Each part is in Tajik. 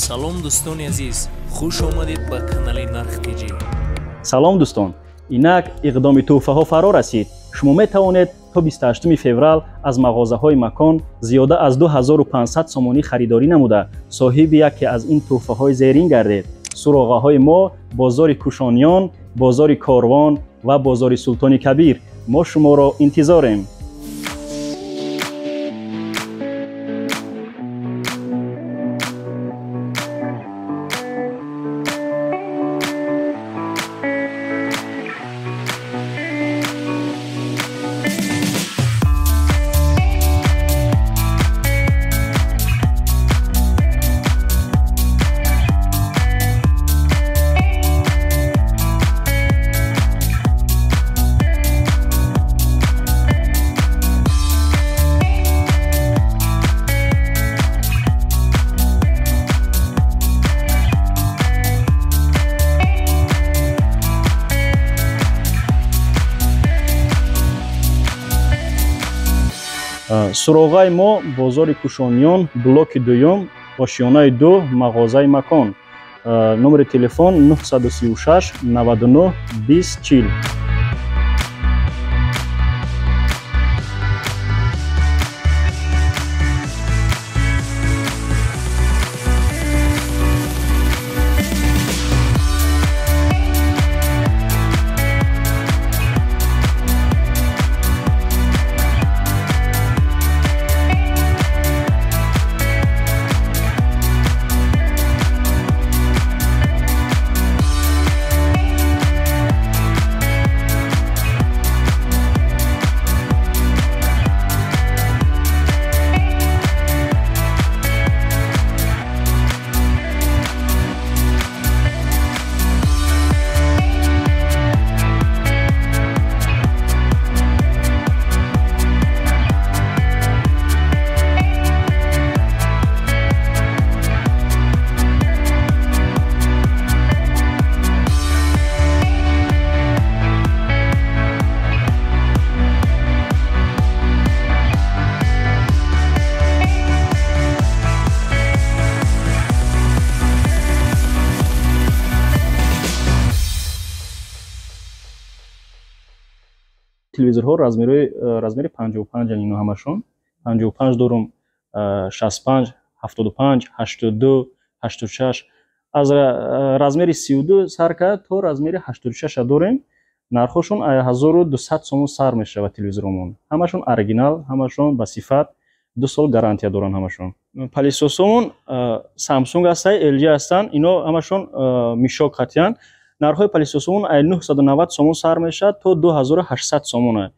Салом, дӯстони азиз, хуш омадед ба канали Нарх ТЖ. Салом, дӯстон! Инак иқдоми тӯҳфаҳо фаро расид. Шумо метавонед то 28 феврал аз мағозаҳои Макон зиёда аз 2500 сомонӣ харидорӣ намуда, соҳиби яке аз ин тӯҳфаҳои зерин гардед. Суроғаҳои мо: бозори Кушониён, бозори Корвон ва бозори Султони Кабир. Мо шуморо интизорем. Суроғаи мо: бозори Кушониён, блоки дуюм, ошёнаи 2, мағозаи Макон. Номери телефон 936 99 20 40. Телевизорҳо размери 55, ино ҳамашон 55 дорум, 65, 75, 82, 86. Аз размери 32 сар кард то размери 86 дорем. Нархошон 1200 сомон сар мешавад. Телевизоромон ҳамашон оригинал, ҳамашон ба сифат, 2 сол гарантия доранд ҳамашон. Пылесосомон Samsung ҳастай, LG ҳастанд, ино ҳамашон мешок қатиянд. Нархҳои пылесосомон ай 990 сомон сар мешавад то 2800 сомон.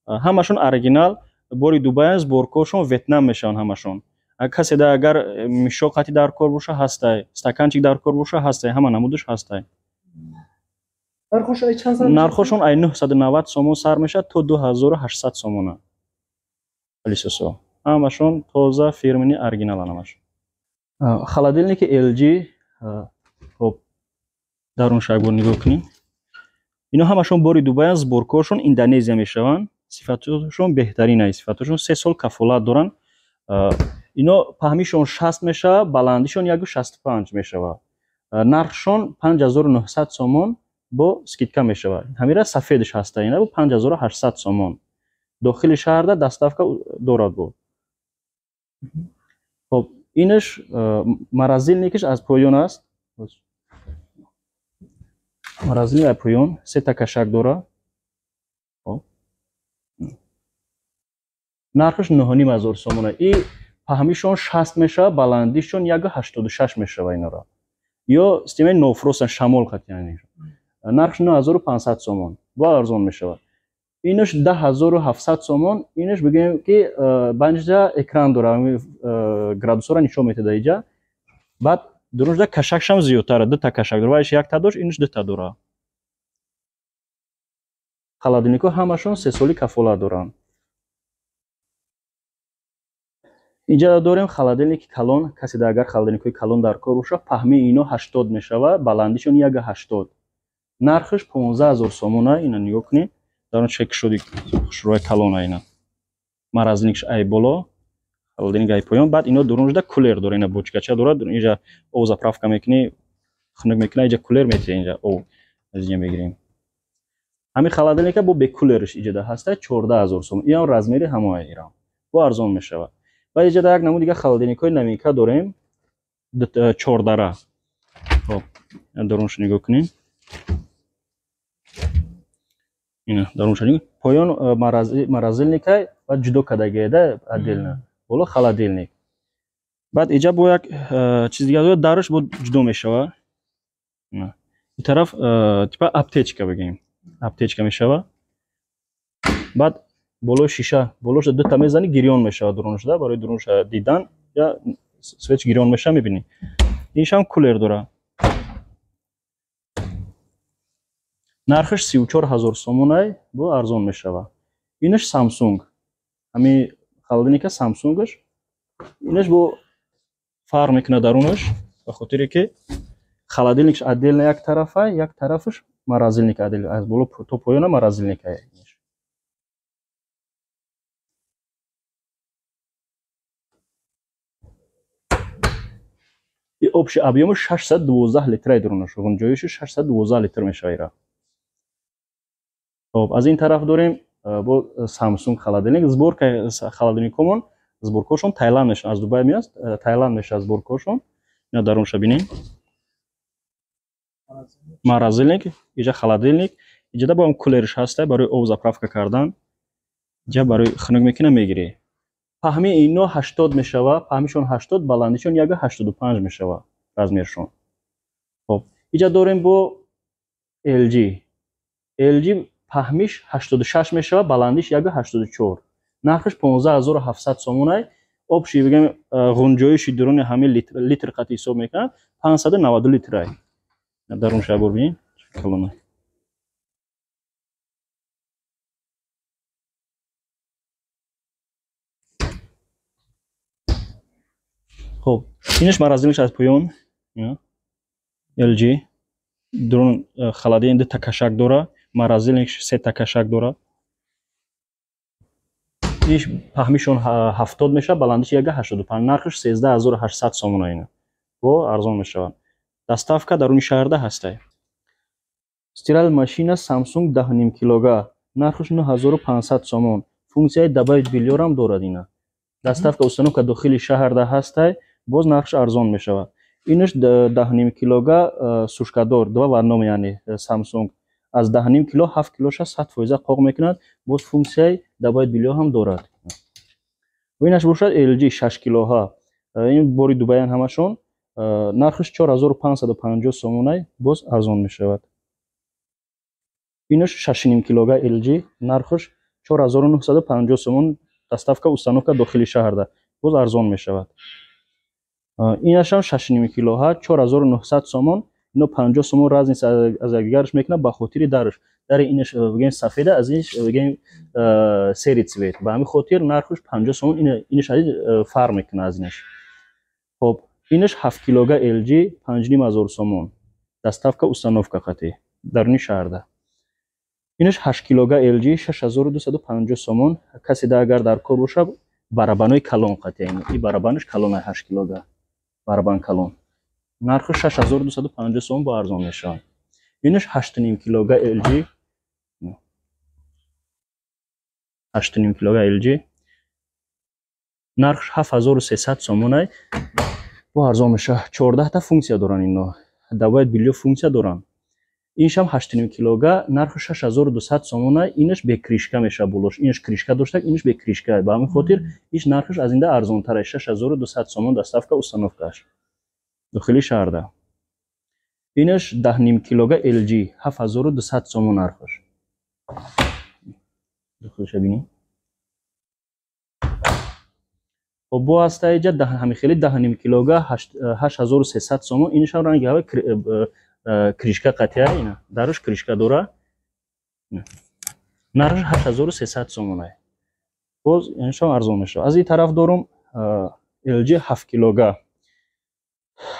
Ҳамашон оригинал, бори Дубаян, сборкаошон Ветнам мешаванд ҳамашон. Касе да агар мешок қати дар кор боша, ҳастай, стаканчик дар кор боша, ҳастай, ҳама намудаш ҳастай. Нархошон ай 990 сомон сар мешавад то 2800 сомона. Пылесосо ҳамашон тоза, фирмини, оригиналан ҳамашон. Холодильники LG. Хоб, дарун шакбор нигоҳ кунем. Ино ҳамашон бори Дубаян, сборкаошон Индонезия мешаванд. Сифатошон беҳтарин ай, сифатошон 3 сол кафолат доранд. Ино паҳмишон 60 мешавад, баландишон 1,65 мешавад. Нархшон 5900 сомон, бо скидка мешавад. Ҳамира сафедаш ҳаста, ина бо 5800 сомон. Дохили шаҳрда доставка дорад. Бо хоб, инаш морозильникаш аз поён аст. Морозильник аз поён, сета кашак дора. Нархаш 9500 сомона. И паҳмишон 60 мешавад, баландишон 1,86 мешавад. Инора ё системаи no frost, шамол қатиян. Нархш 9500 сомон, бо арзон мешавад. Инаш 10700 сомон. Инаш бигӯем ки банҷа экран дора, градусҳоро нишон метеда иҷа. Баъд дурунжда кашакшам зиёдтара, дута кашак дора. Вайш якта дошт, инаш дута дора. Холодильникҳо ҳамашон 3 соли кафолат доранд. Инҷа дорем холодильники калон. Касе да агар холодильникҳои калон дар кор боша, паҳмии ино 80 мешавад, баландишон 1,80. Нархаш 15 000 сомона. Ина нигоҳ кунед, дар он чек шуди хушрӯи калона. Ина морозильникш ай боло, Холодильник ай поён, баъд ино дурунжда кулер дора, ина бочкача дорад, инҷа об заправка мекунӣ, хунук мекунӣ, инҷа кулер метиҳ, инҷа об аз инҷа мегирем. Ҳамин холодильника бо бекулерш иҷода ҳаста 14000 сом. Иам размери ҳамои ирам. Бо арзон мешавад. Баъд иҷода як намуд дига холодильникҳои новинка дорем, 4 дара. Хоб, дарунш нигоҳ кунем. Ина дарунш нигоҳ. Поён морозильника ва ҷудо кардагида отдельно. Боло холодильник. Баъд иҷа бо як чиз дига дорад, дараш бо ҷудо мешавад. Ин тараф типа аптечка бигем. Аптечка мешава. Баъд болои шиша, болоша дута мезани, гирён мешава дуруншда, барои дурунша дидан я свеч гирён меша мебини. Иншам кулер дора. Нархаш 34000 сомонай, бо арзон мешава. Инаш Samsung. Ҳами холодильника Samsung-аш. Инаш бо фарқ мекунад дарунаш, ба хотире ки холодильникш отдельно як тарафа, як тарафаш морозильник отдельно, аз боло то поёна морозильник. И общий объем 612 литра дурунаш, ғунҷоиши 612 литр мешава ира. Хоб, аз ин тараф дорем бо Samsung холодильник, сборка холодильникомон, сборкошон Таиланд мешавад, аз Дубай меояд, Таиланд мешавад сборкошон. Ина дарунша бинем. Морозильник, иҷа холодильник, иҷада бо ҳам кулерш ҳаста барои об заправка кардан. Иҷа барои хунук мекуна мегирӣ. Паҳми ино 80 мешава, паҳмишон 80, баландишон 1.85 мешава размершон. Хоб, иҷа дорем бо LG. LG паҳмиш 86 мешава, баландиш 1.84. Нархаш 15700 сомонай. Общий бигем ғунҷоиши дуруни ҳамин литр қати ҳисоб мекунад 592 литрай. Дарун шабор бинем, калона. Хоб, инаш морозильник аз поён, LG. Дурун холодильник ду та кашак дора, морозильник се та кашак дора. Иш паҳмишон 70 мешавад, баландиш 1.85, нархаш 13800 сомон ина. Бо арзон мешавад. Доставка даруни шаҳрда ҳастай. Стирал машина Samsung 10.5 килога, нархаш 9500 сомон. Функсияи добавить бельёрам дорад ина. Доставка установка дохили шаҳрда ҳастай, боз нархаш арзон мешавад. Инаш 10.5 килога сушкадор, 2 в одном, яъне Samsung. Аз 10.5 кило 7 килоша 100% қоқ мекунад, боз функсияи добавить бельё ҳам дорад. Инаш бошад LG 6 килоҳа. Ин бори Дубаян ҳамашон. Нархаш 4550 сомонай, боз арзон мешавад. Инаш 6.5 килога LG, нархаш 4950 сомон, доставка установка дохили шаҳрда, боз арзон мешавад. Инашам 6.5 килоҳа, 4900 сомон, ино 50 сомон разница аз якдигараш мекунад ба хотири дараш. Дари инаш бигем сафеда, аз инаш бигем серый цвет. Ба ҳамин хотир нархаш 50 сомон, инаш фарқ мекунад аз инаш. Хоб, инаш 7 килога LG 5500 сомон. Доставка установка қати даруни шаҳрда. Инаш 8 килога LG 6250 сомон. Касе да агар дар кор бошад, барабанои калон қати. Ин барабанаш калон 8 килога. Барабан калон. Нархи 6250 сомон бо арзон мешавад. Инаш 8.5 килога LG 8.5 килога LG нархш 7300 сомонай. Бо арзон мешавад. 14 та функсия доранд ино. Добавить бельё функсия доранд. Иншам 8.5 килога нархи 6200 сомона, инаш бе кришка мешавад болош. Инаш кришка доштак, инаш бе кришка. Ба ҳамин хотир иш нархаш аз инда арзонтар аст. 6200 сомон доставка установкаш. Дохили шаҳрда. Инаш 10.5 килога LG 7200 сомон нархаш. Дохилша бинед. Бо ҳаста иҷа ҳамин хели 10.5 килога 8300 сомон. Инашам ранги ҳава кришка қатия, ина даруш кришка дора. Нархаш 8300 сомонай. Боз инашам арзон мешавад. Аз ин тараф дорум LG 7 килога.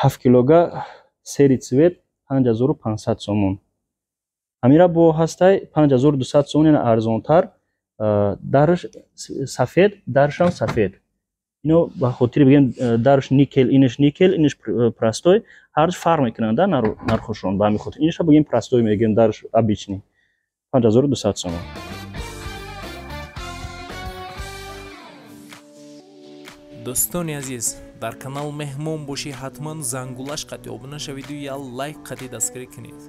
7 килога серый цвет 5500 сомон. Ҳамира бо ҳастай 5200 сомон, яъне арзонтар. Дараш сафед, дарашам сафед. Ино ба хотири бигем дарш никел, инаш никел, инаш простой, ҳарш фарқ мекунанд да нархошон. Ба ҳамин хотир инаша бигем простой мегем, дарш обычный 5200 сомон. Дӯстони азиз, дар канал меҳмон бошӣ, ҳатман зангулаш қатъи обуна шавиду я лайк қатъи дастгирӣ кунед.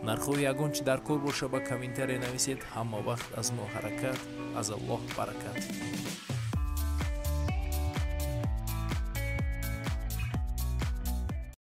Нархҳои ягон чи дар кор боша, ба комментария нависед. Ҳама вақт аз мо ҳаракат, аз Аллоҳ баракат.